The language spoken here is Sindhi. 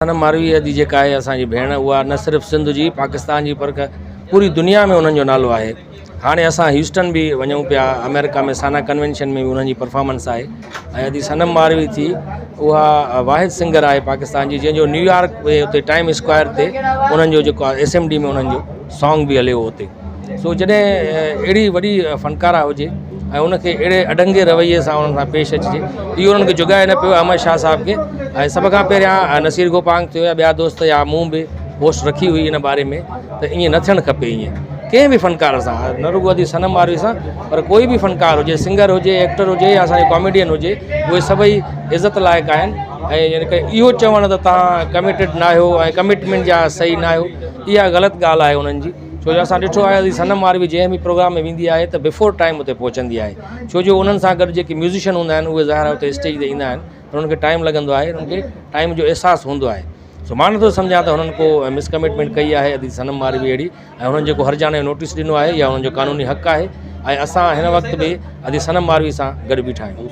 صنم ماروي ادي جيڪا آهي اسان جي ڀيڻ اها نه صرف سنڌ جي پاڪستان جي پر پوري دنيا ۾ انهن جو نالو آهي هاڻي اسان هيوسٽن به وڃون پيا آمريڪا ۾ سانا ڪنوينشن ۾ به انهن جي پرفارمنس آهي ۽ ادي صنم ماروي ٿي اها واحد سنگر آهي پاڪستان جي جنهن جو نيويارڪ ۾ اتي ٽائيم اسڪوائر تي انهن جو جيڪو آهي ايس ايم ڊي ۾ انهن جو سانگ به هليو اتي سو جڏهن اهڙي وڏي فنڪاره هجي ۽ ان کي اهڙي اڍنگي رويي سان انهن سان پيش اچجي اهو انهن کي جڳائي نه پيو احمد شاهه صاحب کي ۽ سڀ کان پهريان نصير گوپانگ ٿيو يا ٻيا دوست يا مون به پوسٽ رکي هئي ان باري ۾ ته ائين نه ٿيڻ کپي ائين ڪنهن به فنڪار سان نه رڳو ادي صنم ماروي سان پر ڪوئي به فنڪار هجي سنگر هجي ايڪٽر هجي يا اسانجو ڪاميڊين هجي اهي سڀئي عزت لائق آهن ۽ يعني ڪه اهو چوڻ ته توهان ڪميٽيڊ نه آهيو ۽ ڪمٽمينٽ جا صحيح نه آهيو اها غلط ڳالهه آهي انهن جي ڇو جو اسان ڏٺو آهي ادي صنم ماروي جنهن به پروگرام ۾ ويندي آهي ته بفور ٽائيم اتي پهچندي آهي ڇو جو انهن سان گڏ جيڪي ميوزيشن هوندا آهن اهي ظاهر آهي اتي اسٽيج تي ايندا آهن ته انهن کي ٽائيم لڳندو آهي انهن کي ٽائيم جو احساس هوندو آهي سو مان نٿو سمجهان ته هنن ڪو مس ڪمٽمينٽ ڪئي آهي ادي صنم ماروي اهڙي ۽ هنن جيڪو هرجاڻي جو نوٽيس ڏنو آهي يا انهن جو قانوني حق آهي ۽ اسان هن وقت به ادي صنم ماروي سان گڏ بيٺا آهيون.